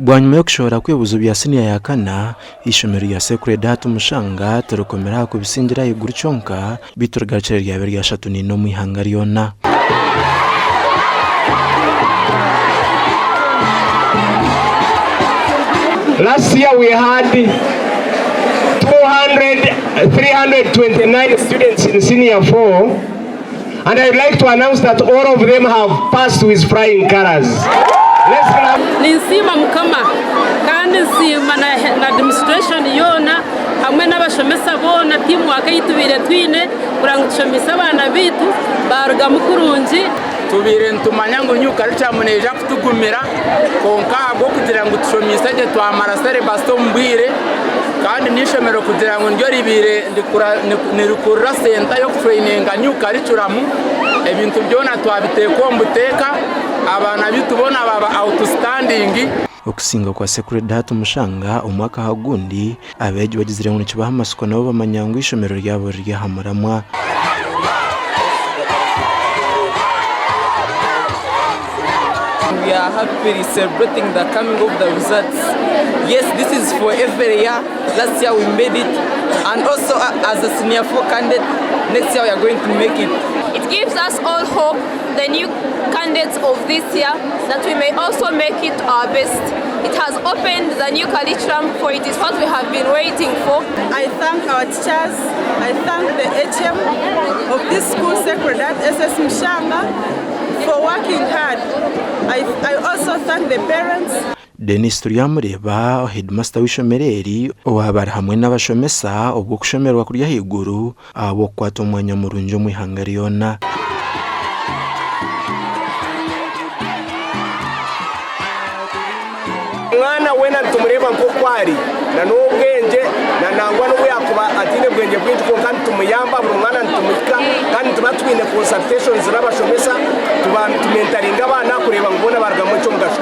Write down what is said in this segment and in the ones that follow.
Bwanyima y'okushohora kw'ebibuuzo bya siniya ya kana, eishomero rya Sacred Heart Mushanga tirikomire aha kubisingira ahaiguru kyonka beitu rigarukire ryaba erya 34 omu ihanga ryona. Last year we had 200, 329 students in senior 4 and I would like to announce that all of them have passed with flying colors. Let's clap. Ninsiima Mukama kandi nsiima na administration yoona hamwe n'abashomesa boona team work ei tubaire twine kureba ngu tushomeise abaana baitu baarugamu kurungi. Tubaire nitumanya ngu new curriculum neija kutugumira kwonka ahabw'okugira ngu tushomeise gye twamara syllabus omu bwire kandi n'eishomero kugira ngu niryo ribaire nirikurira senta y'okutureyininga new curriculum, ebintu byona twabiteeka omu buteeka, abaana baitu boona baaba outstanding. Okusinga kwa Sacred Heart Mushanga omwaka aha gundi, abeegi bagizire ngu nikibaha amatsiko nabo bamanya ngu eishomero ryabo riri aha muramwa. We are happily celebrating the coming of the results. Yes, this is for every year. Last year we made it, and also as a senior 4 candidate, next year we are going to make it. It gives us all hope, the new candidates of this year, that we may also make it our best. It has opened the new curriculum, for it is what we have been waiting for. I thank our teachers, I thank the HM of this school, Sacred Heart SS Mushanga, for working hard. I also thank the parents. Denis Turyamureeba, heedimasita w'eishomero eri owaaba ari hamwe n'abashomesa obwo okushomerwa kuri ahaiguru ahabw'okukwata omwanya murungi omu ihanga ryona. Omwana weena nitumureeba nk'oku ari, na n'ow'obwengye, na nangwa n'obu yaakuba ataine bwengye bwingi kwonka nitumuyamba, buri mwana nitumuhika kandi nituba twine consultations n'abashomesa, tuba nitumentaringa abaana kureeba ngu boona barugamu eky'omugasho.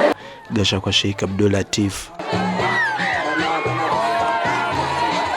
Gashakwa Sheikh Abdul Latif.